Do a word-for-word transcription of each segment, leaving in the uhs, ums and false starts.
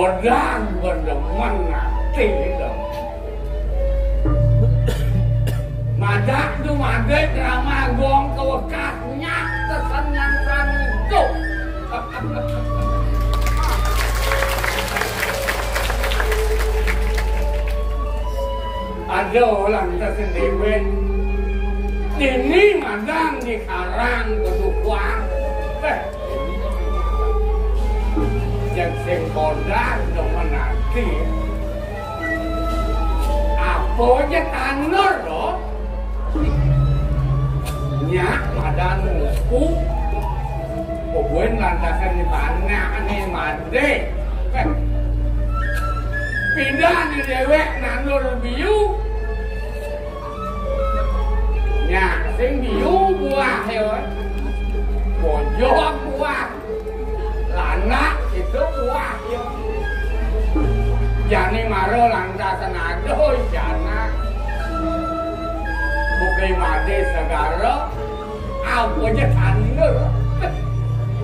Pedang bendemen ati dong. Madak tu madik ramah gong kewekas nyak kesenangan itu. Ada orang tersendiri. Ini madang di karang kedukuan. Eh, Jeng sing kodar demen ati. Apa aja tandur, loh. Nyak pada nuku. Kubuin lantasan di tanah nih made. Eh, pindah di dewek nandur biu. Nyak sing biu buah ya. Bojok buah. Lanak itu buah ya. Jani maro lantasan aduh jana. Bukai made segara. Apa aja tandur.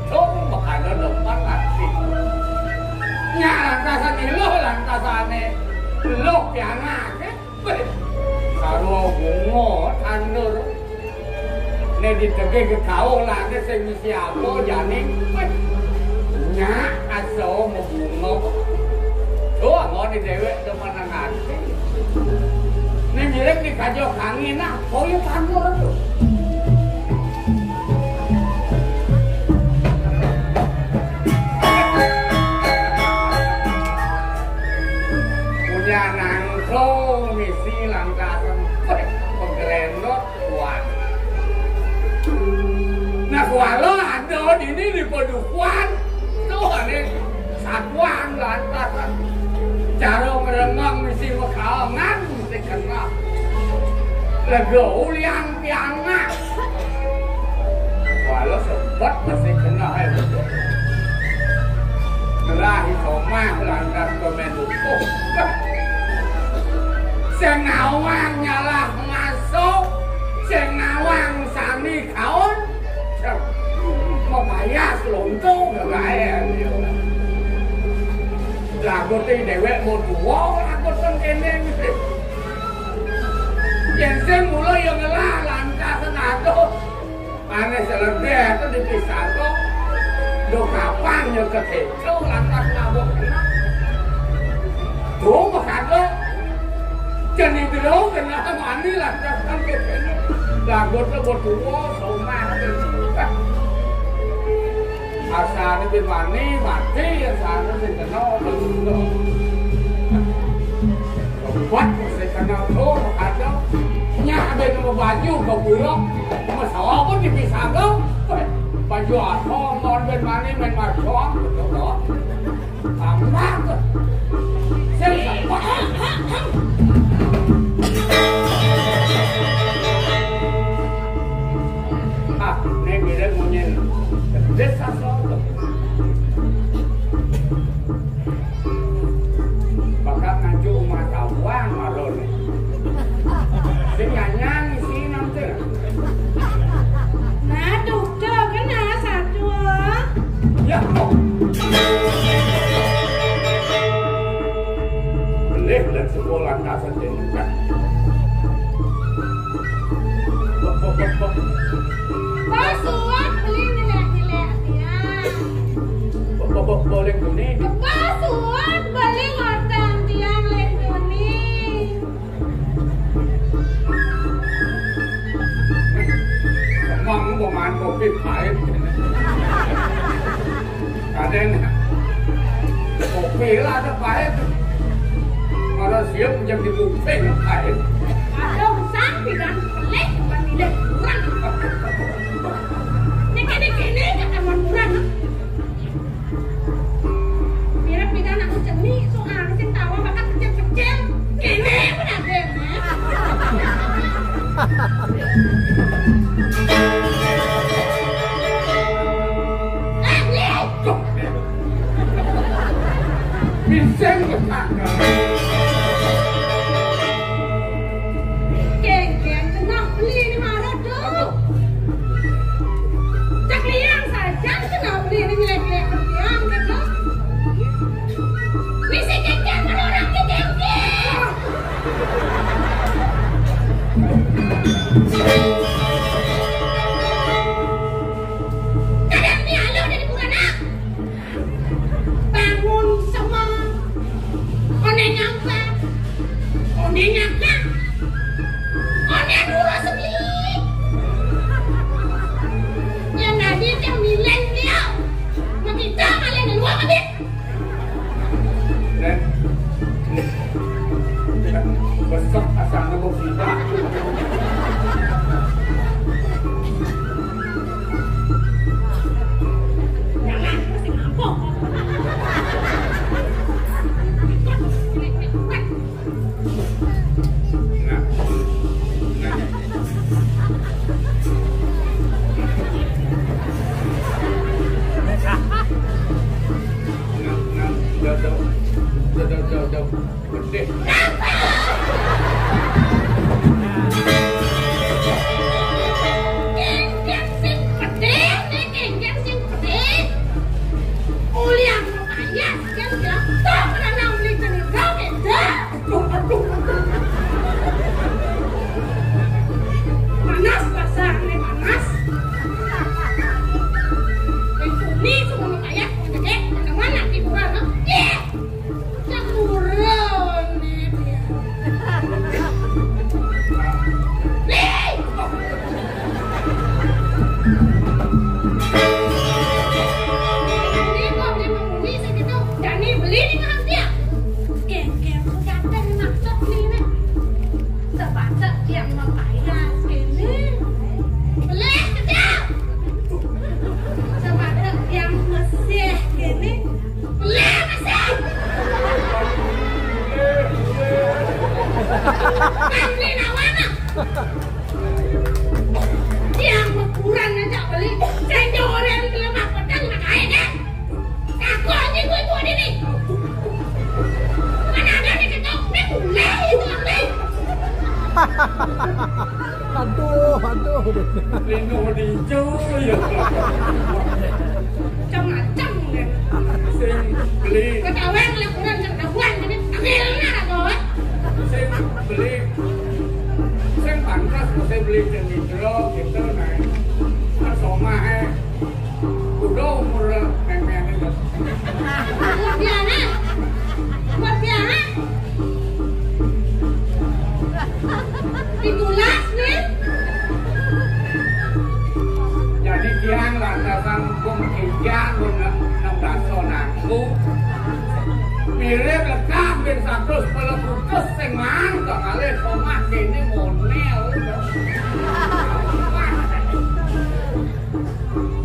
Tung makanya depan ati. Nyak lantasan iluh lantasane. Luh pianak. Sarwa bunga tandur. Nek ditegeh ke kaulane sing misi apa jane? Weh, nyak aso mebunga. Tuh, angone dewek demen nang ati. Nek mirip dikajo kangen, nah, kaya tandur tuh. Punya nangko misi lantasan. Weh, penggerenot kuat. Nah, kuala ada di ini di Padukuhan. Tuh, ini satuan lantasan. Cara merenggang misi mekaangan mesti kena. Lega ulian pianak. Walau sempat masih kena, eh. Ngelah iso mah lantas komen utuh. Sing nawang nyalah masuk, sing nawang sami kaon. Mapayas lonto gagae. Lagu te dewek mau tua, lagu teng kene gitu. Yen sing mula ya ngelah lantas aduh. Ane seledeh tu dipisah tu. Do kapan ya kekeco lantas mabuk kena. Tu mekado. Jani dulu kena mani lantas kan kekene. Lagu tu bertua, somah tu. Asal ni bin mani, mati, asal ni bin kena, bin kena. Buat mesti kena tu, ada. Nya ada nama baju ke pura. Masalah pun dipisah ke. Baju apa, mau main mani, main marcon, betul tak? Tambah ke. Saya tak. Ah, ni bila munyi. Desa solo. Bakal nganjuk rumah kawan malu ni. Sing nyanyi sini nanti. Nah, duduk kena satu. Ya, kok. Boleh dan sekolah kasar jenuh. Basuh beli nilai-nilai tiang. Boleh guni. Basuh beli ngotan tiang lek guni. Emang pemain kopi pahit. Kadang kopi lah ada pahit. Kalau siap jam di kuping pahit. Aduh, sampai dan pelik, bukan tidak kurang. Ini kene kene kata mau kurang. Mirip pidan aku cenik, soalnya sing tawa bakal kecil-kecil. Kene pun ada. Eh, nih. Bising. Geng-geng, tenang, beli ini marah, Ondéna kan. Ondéna dulu sebelik. Yang tadi yang milenial. Nah, kita malah keluar, Adit. Dén, besok asana bos kita. Jangan, masih ngampung. Nah, nah. Nah, nah, udah, udah. Udah, udah, udah, udah. Pedih. Kéngkén sing pedih, né kéngkén sing pedih. Ulian mau ayas, kan jatuh, karena beli jenis beda. Aduh, aduh, aduh. Panas, basah, né panas. Ini semua mau ayas, mau cekek, mana-mana, tiduran, no? Iya. Cemburuan nih dia. Nih! Ini kok beli pembuli segitu? Jani beli nih mahal dia. Kéngkén tuh ganteng maksud nih, nih. Sepatu yang mau kaya ini. Beli, kecil. Sepatu yang bersih ini. Lah, masih. Kan beli nawana. Yang ukuran aja beli. Senjoran di lemah pedang makain, ya. Aku aja gue tuh ada nih. Mana ada nih ketok, nih, mulai itu, nih. Aduh, aduh. Lindung hijau, ya. Macam-macam, ya. Sing beli. Ketahuan, laporan, ketahuan, jadi ambil, nah, kau. Sing beli. Sing pantas, sing beli jenis jero, gitu, nah. Kan somah, eh. Udah umur méméné, Bos. Umur pianak. Umur pianak. Pitulas, nih. Jadi tiang lantasan pun kikian, pun enam belas tahun aku. Mirip lekap bin satus puluh kutus sing mang, kok kalih somah kéné monel.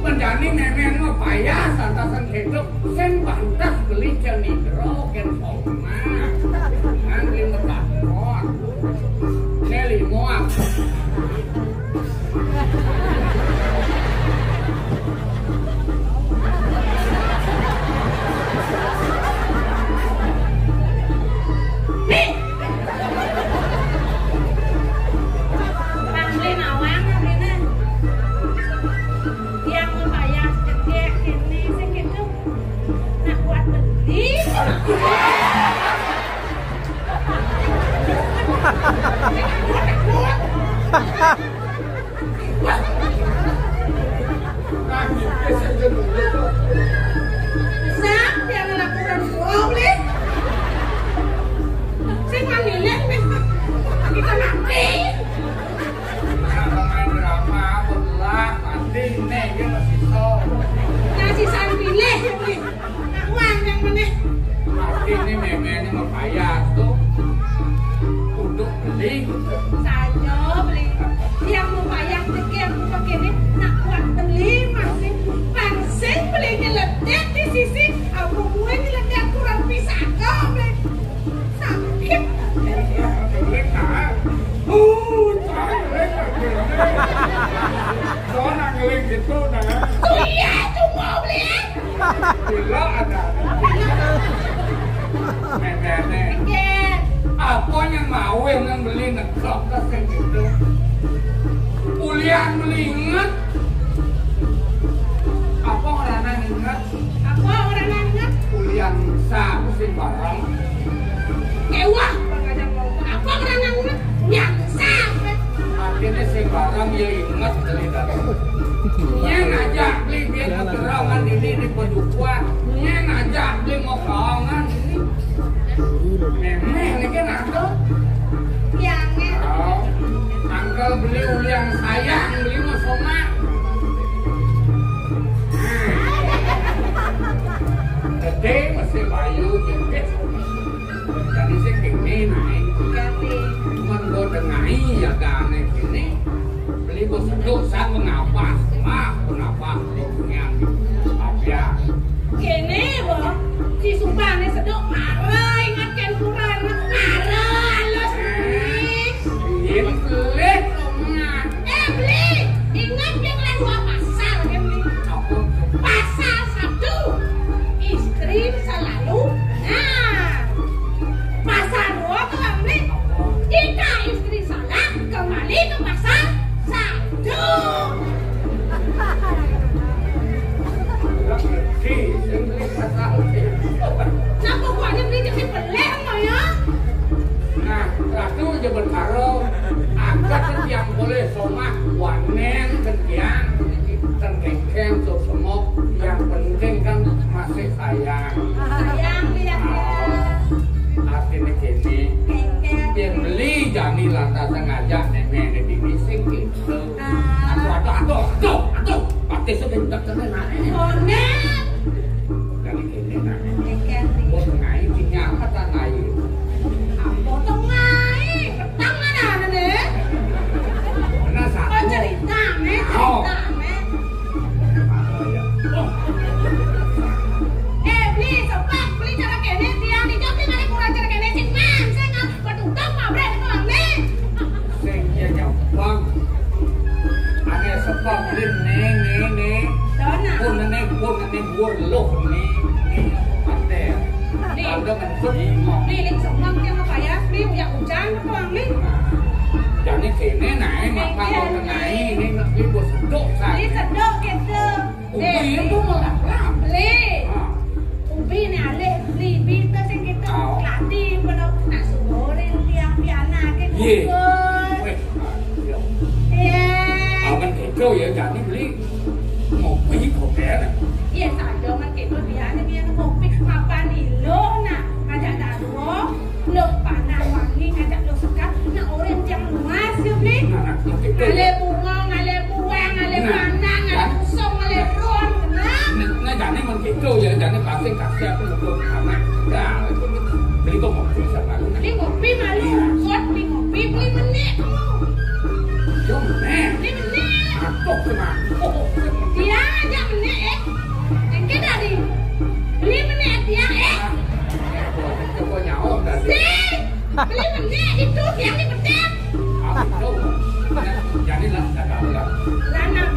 Menjani mémén mah payah santasan hidup, sing pantes beli cenidra kén somah. Ngan beli metakon. Né limo. Nih. Bang beli nawang, beliné. Yang membayar cekek ini, segitu. Nak buat beli. Sing manilai, kita mati. Nah, main drama, belah, mati, nih, dia masih sok. Nah, si Santi, nih, nih. Uang yang mana? Mati, nih, méméné mau bayar tuh. Untuk beli. Saya beli. Yang mau bayar, yang mau pakai nih, nak buat beli, masih. Pansing beli nyeletek di sisi, apa gue nyeletek kurang pisang, kok, beli. Sakit. Ngeling, nah. Uh, cah, ngeling, ngeling. Soalnya ngeling gitu, nah. Tuh iya, itu mau beli. Gila ada. Méméné. Apa yang mau yang beli negok ke sing gitu? Ulian beli inget. Apa orang inget? Apa orang inget? Ulian sa sing bareng. Ewah, apa orang inget? Yang sa. Akhirnya sing bareng ya inget beli datang. Nyén aja beli biar keterangan ini di Padukua. Nyén aja beli mau kawangan ini. Mémén Beli ulian sayang, beli mah somat. Gedé masih bayu, gedé. Jadi sih kéné naik. Cuman gua dengahi ya, gak aneh kéné. Beli gua seduk sang pengapas, mah pengapas. Abia. Kéné, Bo. Si Subané seduk, mara inget kén Quran. Mara alus. Iya, pelit, Mak. Eh, Beli. Inget dia kelas dua pasal, kan, Beli? Apa? Pasal satu. Istri selalu benar. Pasal dua, kan, Beli? Jika istri salah, kembali ke pasal satu. Nah, pokoknya beli jadi peleh mah ya. Nah, ratu aja berkaro. Angkat yang boleh somah, wanen ketiang, tentengkem tuh semok. Yang penting kan masih sayang. Sayang lihat ya. Artinya gini, yang beli jani lantas ngajak nenek bini sing gitu. Aduh, aduh, aduh, aduh, aduh. Pakai sebentar kena naik. Konen. Dari ini naik. Bos naik, ini apa tak naik? Apa tuh naik? Petang mana ada deh? Mana satu? Oh, cerita, nih, cerita, nih. Oh. Eh, beli, sobat, beli cara kene, tiang di jok, beli mana kurang cara kene, sing man, sing Batu utang pabrik itu, Bang, nih. Sing ya nyepeng. Ane sepeng, Lin, nih, nih, nih. Dona. Pun nih, pun nih, bur loh, nih, nih. Ate. Nih. Ada maksud nih, mau. Nih, Lin, semang dia mau payah, nih, uyak hujan, betul, Bang, nih. Jadi kene, nah, ini makan, iya, mau kenai, ini, ini, bos sedok, kan? Ini sedok, gitu. Ubi itu malah pelan. Beli. Ah. Ubi nih alih, beli ubi itu sing gitu. Oh. Keladi, kalau nak subuh, tiang piana, gitu. Iya. Weh, ah, iya. Iya. Aman gitu ya, jadi beli ngopi, kopi, ya. Iya, saja, man, gitu, dia nih, dia ngopi. Mapan ilo, nah, ngajak daruh. Loh, panah wangi ngajak lo sekat, nak orang tiang luas, ya, Bli? Nah, nah, gitu. Ngale bunga, ngale buang, ngale panah, ngale busung, ngale ron, kenapa? Nah, nah, jane men gitu ya, jane pasti kasih aku lebur anak. Ya, itu beli kok ngopi sama lu. Beli ngopi malu, iya. Kot beli ngopi, beli menek kamu. Yo, menek. Beli menek. Aku kenapa? Dia aja menek, eh. Engke dari. Beli menek dia, eh. Coba nyawa tadi. Si. Beli menek itu yang dipetik. Ah, itu. Jadi lah, nggak tahu lah. Lah, nah,